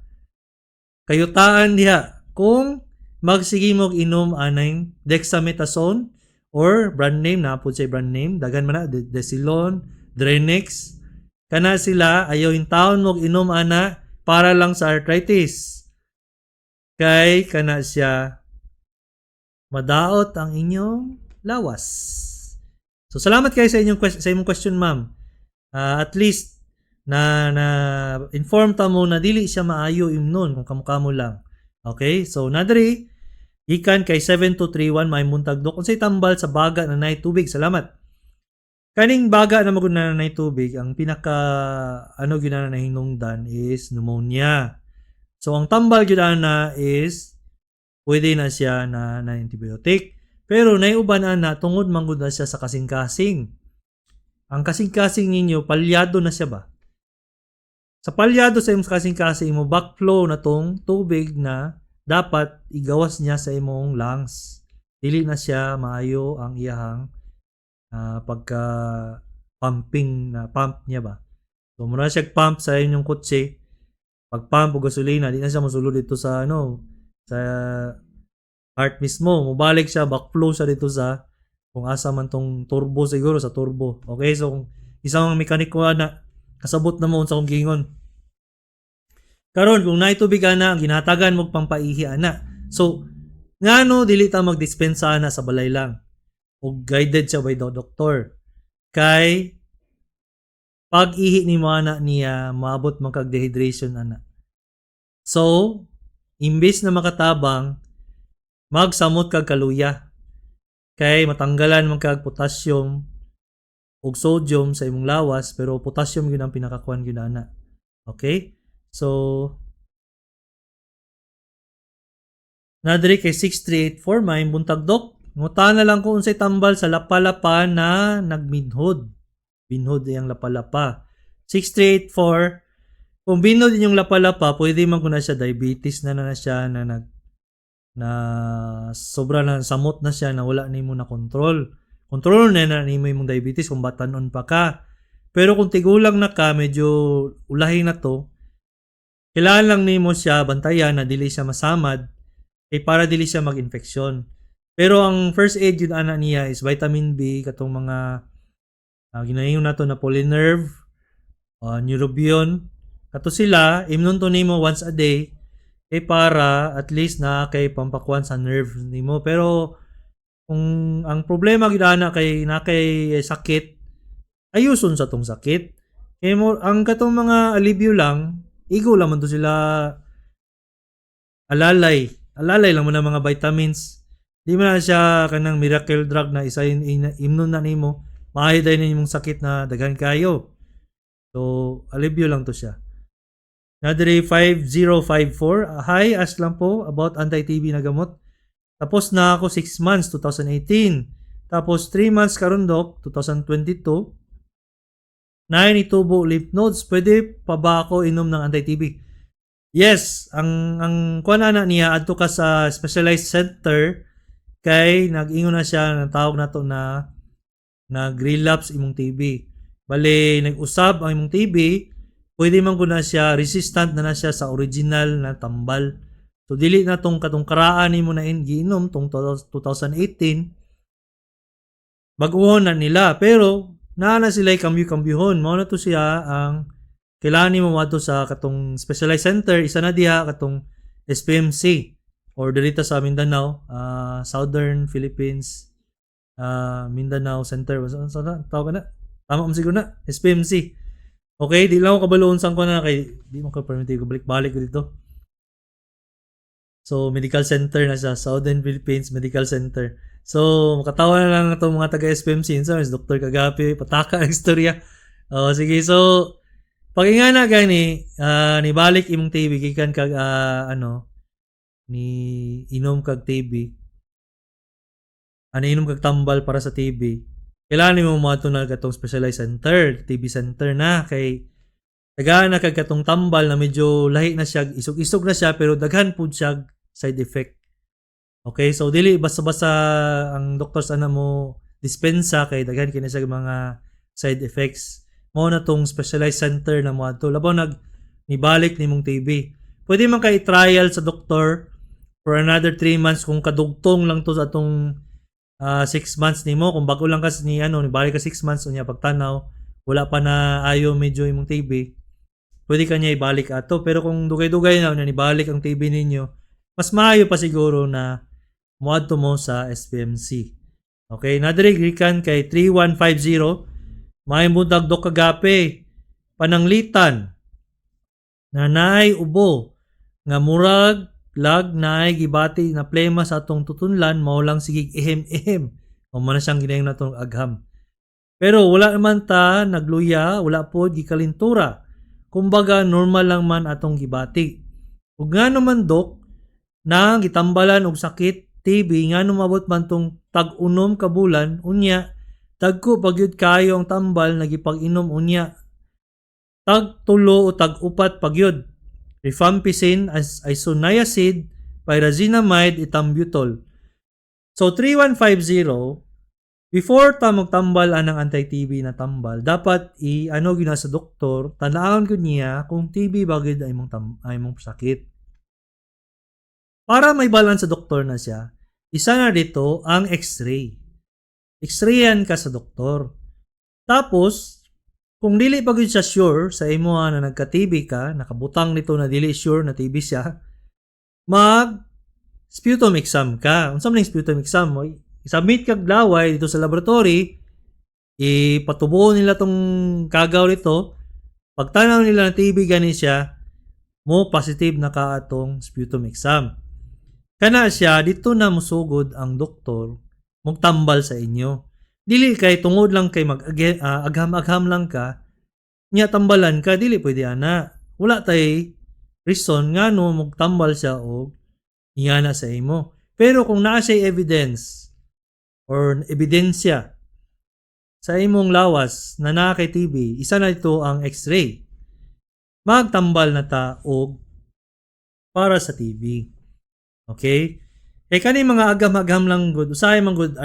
kayutaan diha kung magsige mog inom anang dexamethasone or brand name na po siya, brand name daghan man na, Desilon, Drenex. Kana sila, ayaw taon mog inom ana para lang sa arthritis kay kana siya madaot ang inyong lawas. So salamat kayo sa imong question, ma'am. At least na na inform ta mo na dili siya maayo imnon kung kamo-kamo lang. Okay? So nadri gikan kay 7231, may buntag, Dok, unsay tambal sa baga na naay tubig? Salamat. Kaning baga na magud na naay tubig, ang pinaka ano gyud na nahinungdan is pneumonia. So ang tambal gyud ana is pwede na siya na, na antibiotic. Pero naiuban ana tungod man gud na siya sa kasing-kasing. Ang kasing-kasing ninyo palyado na siya ba? Sa palyado sa imong kasing-kasing mo, backflow na tong tubig na dapat igawas niya sa imong lungs. Dili na siya maayo ang iyahang pagka pumping na pump niya ba. So mura siya pump sa inyong kotse. Pag pump o gasolina, di na siya mosulod dito sa ano sa heart mismo. Mubalik siya, backflow siya dito sa kung asa man tong turbo siguro, sa turbo. Okay, so kung isang mekaniko ana, kasabot na mo unsa akong giingon. Karon kung naay tubig ana, ginahatagan mo pampaihi ana. So ngano dili ta magdispensa ana sa balay lang? Ug guided siya by the doctor. Kay pag ihi nimo ana niya, maabot man kag dehydration ana. So, imbis na makatabang, magsamot kag kaluya. Kay matanggalan man kag potassium ug sodium sa imong lawas, pero potassium gyud ang pinakakuan gyud ana. Okay? So, nadiri kay 6384, maayong buntag, Dok. Ngutana lang ko unsay tambal sa lapa-lapa na nagminhod. Binhod iyang lapa-lapa. 6384, kung binhod inyong lapa-lapa, pwede man ko na siya diabetes na na, na siya na nag na sobra na samot na siya na wala nimo na control. Control na na nimo imong diabetes kung batanon pa ka. Pero kung tigulang na ka, medyo ulahi na to, kailangan lang nimo siya bantayan na dili siya masamad kay para dili siya mag-infection. Pero ang first aid yun ana niya is vitamin B, katong mga ginaingon nato na Polynerve, Neurobion. Kato sila, imnon to nimo once a day kay para at least na kay pampakuan sa nerve nimo. Pero kung ang problema gyud ana kay na kay sakit, ayuson sa tong sakit. Kay mo ang katong mga alibyo lang, igo lang man to sila alalay. Alalay lang mo na mga vitamins. Di man na siya kanang miracle drug na isa imnon na nimo, maayo dahil imong sakit na daghan kayo. So, alibyo lang to siya. Nadiri 5054. Hi, ask lang po about anti-TB na gamot. Tapos na ako 6 months, 2018. Tapos 3 months karon, Dok, 2022. Naay nitubo lymph nodes. Pwede pa ba ako inom ng anti-TB? Yes, ang kuan na niya, adto ka sa specialized center kay nag-ingon na siya ng tawag nato na nag-relapse imong TB. Bale nag-usab ang imong TB, pwede man ko na siya resistant na na siya sa original na tambal. So dili na tong katong karaan nimo na giinom tong 2018, bag-uhon na nila, pero naa na sila kambyo-kambyuhon. Mao na to siya ang kailangan nimo moadto sa katong specialized center. Isa na diha katong SPMC or dirita sa Mindanao, Southern Philippines, Mindanao Center, sa tawag na, tama mo siguro na SPMC. Okay, di lang ako kabalo unsang ko na kay di mo ka permit ko balik-balik ko dito. So medical center na siya, Southern Philippines Medical Center. So makatawa na lang itong mga taga SPMC unsa is Dr. Kagapi pataka ang istorya. Oh, sige, so pag nga na gani, nibalik imong TB gikan kag ano ni inom kag TB, ano, inom kag tambal para sa TB, kailangan nimo moadto na katong specialized center, TB center na, kay tagaan na kag katong tambal na medyo lahi na siya, isog-isog na siya, pero daghan pud siya side effect. Okay, so dili basta-basta ang doktor sa ana mo dispensa kay daghan kini siya mga side effects. Mao na tong specialized center na moadto. Labaw nag nibalik nimong TB. Pwede man kay trial sa doktor for another 3 months kung kadugtong lang to sa atong 6 months nimo. Kung bago lang kas ni ano nibalik ka 6 months, unya pagtanaw wala pa na ayo medyo imong TB, pwede ka niya ibalik ato. Pero kung dugay-dugay na, unya nibalik ang TB ninyo, mas maayo pa siguro na moadto mo sa SPMC. Okay, nadiri gikan kay 3150. Maayong buntag, Dok Kagape. Pananglitan na naay ubo nga murag lag naay gibati na plema sa atong tutunlan, mao lang sige ihem-ihem. O man na siyang ginayong natong agham. Pero wala naman ta nagluya, wala pod gikalintura. Kumbaga normal lang man atong gibati. Ug ngano man, Dok, na gitambalan og sakit TB, ngano mabot man tong tag-unom ka bulan, unya dagko pa gyud kaayo ang tambal na gipag-inom, unya tag 3 o tag 4 pa gyud. Rifampicin, isoniazid, pyrazinamide, ethambutol. So 3150, before ta magtambal anang anti-TB na tambal, dapat i-ano gyud na sa doktor, tan-awon gyud niya kung TB ba gyud ang imong ang imong sakit. Para may balance sa doktor na siya, isa na dito ang X-ray. X-rayan ka sa doktor. Tapos, kung dili pa gyud siya sure sa imo na nagka-TB ka, nakabutang nito na dili sure na TB siya, mag sputum exam ka. Unsa man yung sputum exam? Oy, Submit kag laway dito sa laboratory, ipatubuon nila tong kagaw nito. Pagtanaw nila na TB gani siya, mo positive na ka atong sputum exam. Kana siya, dito na musugod ang doktor mugtambal sa inyo. Dili kay tungod lang kay mag agham-agham lang ka, nya tambalan ka, dili pwede ana. Wala tay reason ngano mugtambal siya og ingana sa imo. Pero kung naa siya evidence or ebidensya sa imong lawas na naa kay TB, isa na ito ang X-ray. Magtambal na ta og para sa TB. Okay? Kay kani mga agam-agam lang gud, usahay man gud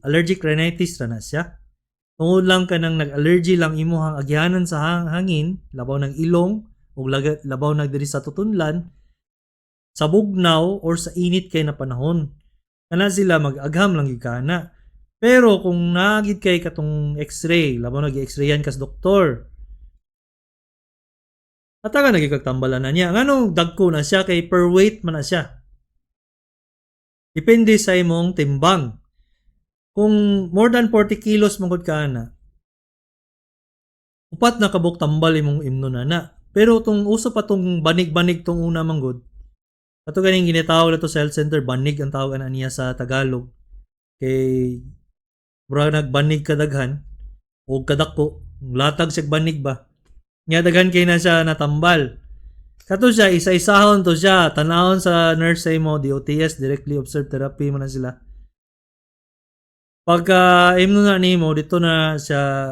allergic rhinitis ra na siya. Tungod lang ka nang nag-allergy lang imuhang agihanan sa hangin, labaw ng ilong ug labaw nag diri sa tutunlan, sa bugnaw or sa init kay na panahon. Kana sila mag-agham lang gyud kana. Pero kung naagid kay katong X-ray, labaw nag x-rayan kas doktor, ataga na gyud kag tambalan na niya. Ngano dagko na siya? Kay per weight man na siya. Depende sa imong timbang. Kung more than 40 kilos man gud ka na, upat na kabuk tambal imong imnon na na. Pero tong uso pa tong banig-banig tong una man gud. Kato ganing ginatawag na to sa health center, banig ang tawag ana niya sa Tagalog. Kay mura nagbanig kadaghan o kadako, latag siya banig ba. Nga daghan kay na siya natambal. Kato siya, isa-isahon to siya. Tanahon sa nurse sa imo, DOTS, directly observed therapy mo na sila. Pagka imno na nimo, dito na siya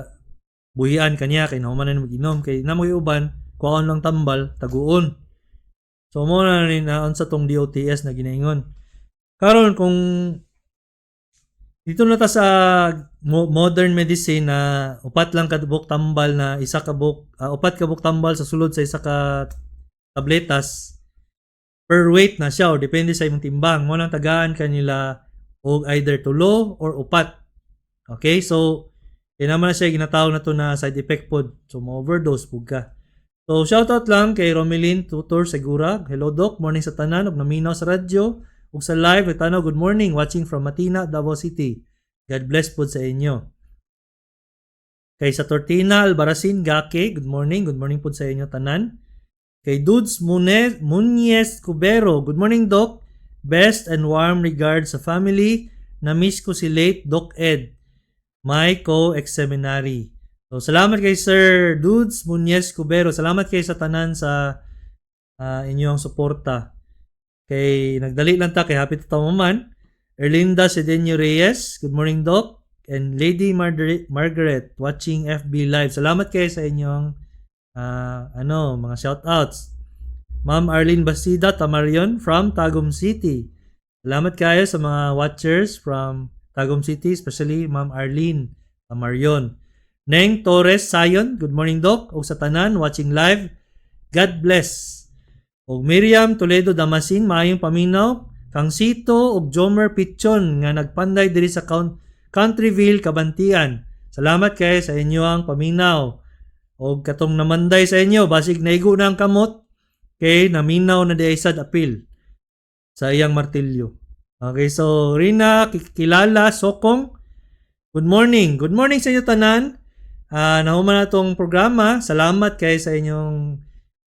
buhian kanya kay nahuman na mag-inom kay na mo uban kuhaon lang tambal taguon. So mo na ni naon sa tong DOTS na ginaingon. Karon kung dito na ta sa modern medicine na upat lang ka buok tambal na isa ka buok upat ka buok tambal sa sulod sa isa ka tabletas, per weight na siya or depende sa imong timbang mo nang tagaan kanila og either tulo or upat. Okay, so kaya naman na siya ginatawag na to na side effect pod. So ma-overdose pud ka. So shoutout lang kay Romelin Tutor Segura. "Hello Doc, morning sa tanan ug naminaw sa radyo ug sa live tanaw. Good morning, watching from Matina, Davao City. God bless pod sa inyo." Kay sa Tortina Albaracin Gake, good morning, good morning pod sa inyo tanan. Kay Dudes Muñez Cubero, "Good morning, Doc. Best and warm regards sa family. Na-miss ko si late Doc Ed, my co-ex-seminary." So, salamat kay Sir Dudes Muñez Cubero. Salamat kay sa tanan sa inyong suporta. Kay nagdali lang ta kay happy to man. Erlinda Sedeño Reyes, "Good morning, Doc." And Lady Margaret, watching FB Live. Salamat kay sa inyong ano, mga shoutouts. Ma'am Arlene Bastida Tamarion from Tagum City. Salamat kayo sa mga watchers from Tagum City, especially Ma'am Arlene Tamarion. Neng Torres Sayon, "Good morning, Doc. Ug sa tanan watching live. God bless." Og Miriam Toledo Damasin, "Maayong paminaw. Kang Sito ug Jomer Pichon nga nagpanday diri sa Countryville, Cabantian." Salamat kay sa inyo ang paminaw. Og katong namanday sa inyo, basig naigo na ang kamot kay naminaw na di ay sad apil sa iyang martilyo. Okay, so Rina Kilala Sokong, good morning. Good morning sa inyo tanan. Nahuman na tong programa. Salamat kay sa inyong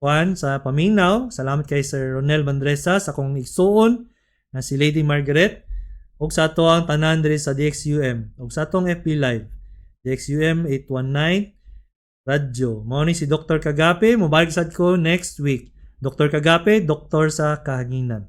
kuan sa paminaw. Salamat kay Sir Ronel Bandresa, sa akong igsuon na si Lady Margaret ug sa ato ang tanan diri sa DXUM ug sa atong FB Live DXUM 819 Radyo. Mao ni si Dr. Kagape, mobalik sad ko next week. Dr. Kagape, doktor sa kahanginan.